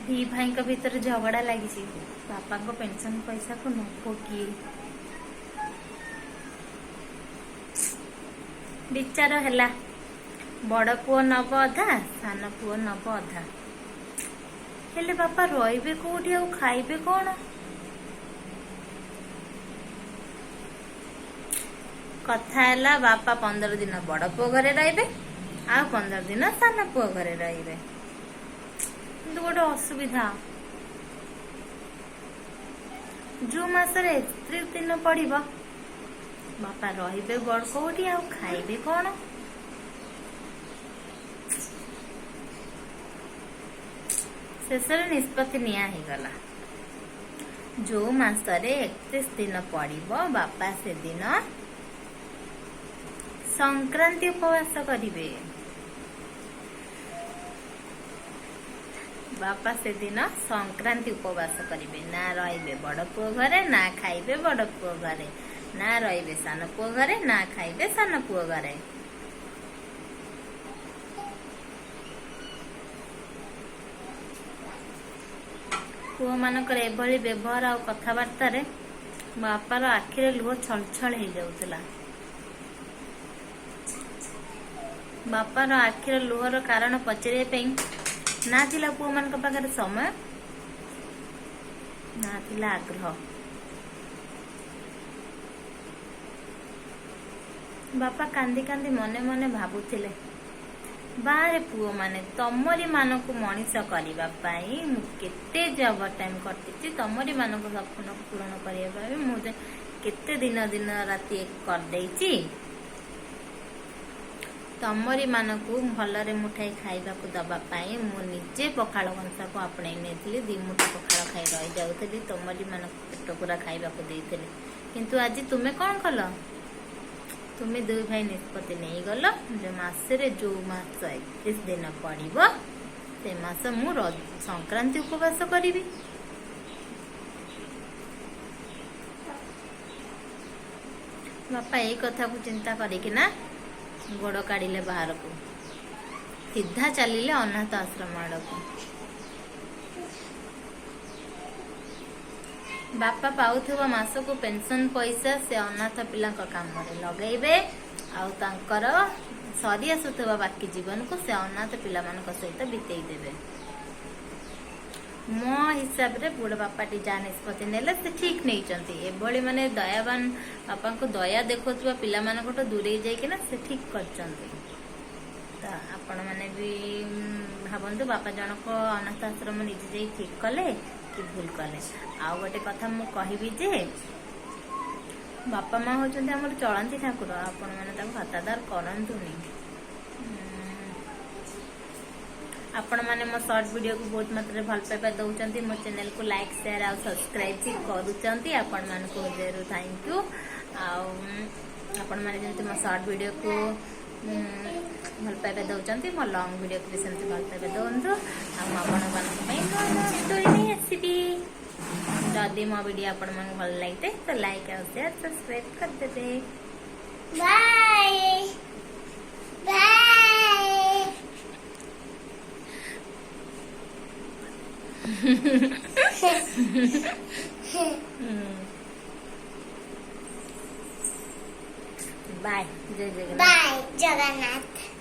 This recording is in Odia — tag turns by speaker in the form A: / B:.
A: ଦି ଭାଇଙ୍କ ଭିତରେ ଝଗଡ଼ା ଲାଗିଛି, ବାପାଙ୍କ ପେନସନ ପଇସାକୁ ନବ କିଏ? ବିଚାର ହେଲା, ବଡ ପୁଅ ନବ ଅଧା, ସାନ ପୁଅ ନବ ଅଧା। ହେଲେ ବାପା ରହିବେ କୋଉଠି ଆଉ ଖାଇବେ କଣ? କଥା ହେଲା, ବାପା 15 ଦିନ ବଡ ପୁଅ ଘରେ ରହିବେ ଆଉ 15 ଦିନ ସାନ ପୁଅ ଘରେ ରହିବେ। କିନ୍ତୁ ଗୋଟେ ଅସୁବିଧା, ଯୋଉ ମାସରେ 31 ଦିନ ପଡିବ, ବାପା ରହିବେ ବଡ କୋଉଠି ଆଉ ଖାଇବେ କଣ? ଶେଷରେ ନିଷ୍ପତ୍ତି ନିଆ ହେଇଗଲା, ଯୋଉ ମାସରେ 31 ଦିନ ପଡିବ, ବାପା ସେଦିନ ସଂକ୍ରାନ୍ତି ଉପବାସ କରିବେ। ବାପା ସେଦିନ ସଂକ୍ରାନ୍ତି ଉପବାସ କରିବେ। ନା ରହିବେ ବଡ ପୁଅ ଘରେ, ନା ଖାଇବେ ବଡ ପୁଅ ଘରେ, ନା ରହିବେ ସାନ ପୁଅ ଘରେ, ନା ଖାଇବେ ସାନ ପୁଅ ଘରେ। ପୁଅମାନଙ୍କର ଏଭଳି ବ୍ୟବହାର ଆଉ କଥାବାର୍ତ୍ତାରେ ବାପାର ଆଖିରେ ଲୁହ ଛଳଛଳ ହେଇଯାଉଥିଲା। ବାପାର ଆଖିର ଲୁହର କାରଣ ପଚାରିବା ପାଇଁ ନା ଥିଲା ପୁଅମାନଙ୍କ ପାଖରେ ସମୟ, ନା ଥିଲା ଆଗ୍ରହ। ବାପା କାନ୍ଦି କାନ୍ଦି ମନେ ମନେ ଭାବୁଥିଲେ, ବାରେ ପୁଅମାନେ, ତମରି ମାନଙ୍କୁ ମଣିଷ କରିବା ପାଇଁ ମୁଁ କେତେ ଜବର ଟାଇମ କଟିଛି। ତମରି ମାନଙ୍କ ସ୍ୱପ୍ନ ପୂରଣ କରିବା ପାଇଁ ମୁଁ ଯେ କେତେ ଦିନ ଦିନ ରାତି ଏକ କରିଦେଇଛି। ତମରି ମାନଙ୍କୁ ଭଲରେ ମୁଠାଇ ଖାଇବାକୁ ଦବା ପାଇଁ ମୁଁ ନିଜେ ପଖାଳ କଂସାକୁ ଆପଣେଇ ନେଇଥିଲି। ଦି ମୁଠା ପଖାଳ ଖାଇ ରହିଯାଉଥିଲି, ତମରି ମାନଙ୍କୁ ପେଟ ପୁରା ଖାଇବାକୁ ଦେଇଥିଲି। କିନ୍ତୁ ଆଜି ତୁମେ କଣ କଲ? ତୁମେ ଦୁଇ ଭାଇ ନିଷ୍ପତ୍ତି ନେଇଗଲ ଯେ ମାସରେ ଯୋଉ ମାସ 31 ଦିନ ପଡିବ, ସେ ମାସ ମୁଁ ସଂକ୍ରାନ୍ତି ଉପବାସ କରିବି। ବାପା ଏଇ କଥାକୁ ଚିନ୍ତା କରିକିନା ଗୋଡ କାଢିଲେ ବାହାରକୁ, ସିଧା ଚାଲିଲେ ଅନାଥ ଆଶ୍ରମ ଆଡକୁ। ବାପା ପାଉଥିବା ମାସକୁ ପେନସନ ପଇସା ସେ ଅନାଥ ପିଲାଙ୍କ କାମରେ ଲଗେଇବେ ଆଉ ତାଙ୍କର ସରି ଆସୁଥିବା ବାକି ଜୀବନକୁ ସେ ଅନାଥ ପିଲାମାନଙ୍କ ସହିତ ବିତେଇ ଦେବେ। ମୋ ହିସାବରେ ବୁଢ ବାପାଟି ଯାହା ନିଷ୍ପତ୍ତି ନେଲେ, ସେ ଠିକ ନେଇଛନ୍ତି। ଏଭଳି ମାନେ ଦୟାବାନ ବାପାଙ୍କୁ ଦୟା ଦେଖାଉଥିବା ପିଲାମାନଙ୍କଠୁ ଦୂରେଇ ଯାଇକିନା ସେ ଠିକ କରିଛନ୍ତି। ତ ଆପଣମାନେ ବି ଭାବନ୍ତୁ, ବାପା ଜଣକ ଅନାଥ ଆଶ୍ରମ ନିଜେ ଯାଇ ଠିକ କଲେ କି ଭୁଲ କଲେ? ଆଉ ଗୋଟେ କଥା ମୁଁ କହିବି ଯେ ବାପା ମା ହଉଛନ୍ତି ଆମର ଚଳନ୍ତି ଠାକୁର। ଆପଣମାନେ ତାକୁ ହତାଦର କରନ୍ତୁନି। ଆପଣମାନେ ମୋ ସର୍ଟ ଭିଡ଼ିଓକୁ ବହୁତ ମାତ୍ରାରେ ଭଲ ପାଇବା ଦଉଛନ୍ତି, ମୋ ଚ୍ୟାନେଲକୁ ଲାଇକ୍, ସେୟାର ଆଉ ସବସ୍କ୍ରାଇବ ବି କରୁଛନ୍ତି। ଆପଣମାନଙ୍କୁ ହୃଦୟରୁ thank you. ଆଉ ଆପଣମାନେ ଯେମିତି ମୋ ସର୍ଟ ଭିଡ଼ିଓକୁ ଭଲ ପାଇବା ଦଉଛନ୍ତି, ମୋ ଲଙ୍ଗ ଭିଡ଼ିଓକୁ ବି ସେମିତି ଭଲ ପାଇବା ଦିଅନ୍ତୁ। ଆଉ ମୁଁ ଆପଣମାନଙ୍କ ପାଇଁ ନୂଆ ନୂଆ ଷ୍ଟୋରି ନେଇ ଆସିବି। ଯଦି ମୋ ଭିଡ଼ିଓ ଆପଣମାନଙ୍କୁ ଭଲ ଲାଗିଥାଏ, ତ ଲାଇକ୍ ଆଉ ସେୟାର, ସବସ୍କ୍ରାଇବ କରିଦେବେ।
B: Bye. Bye.
A: Bye, Jay Jagannath.
B: Bye, Jagannath.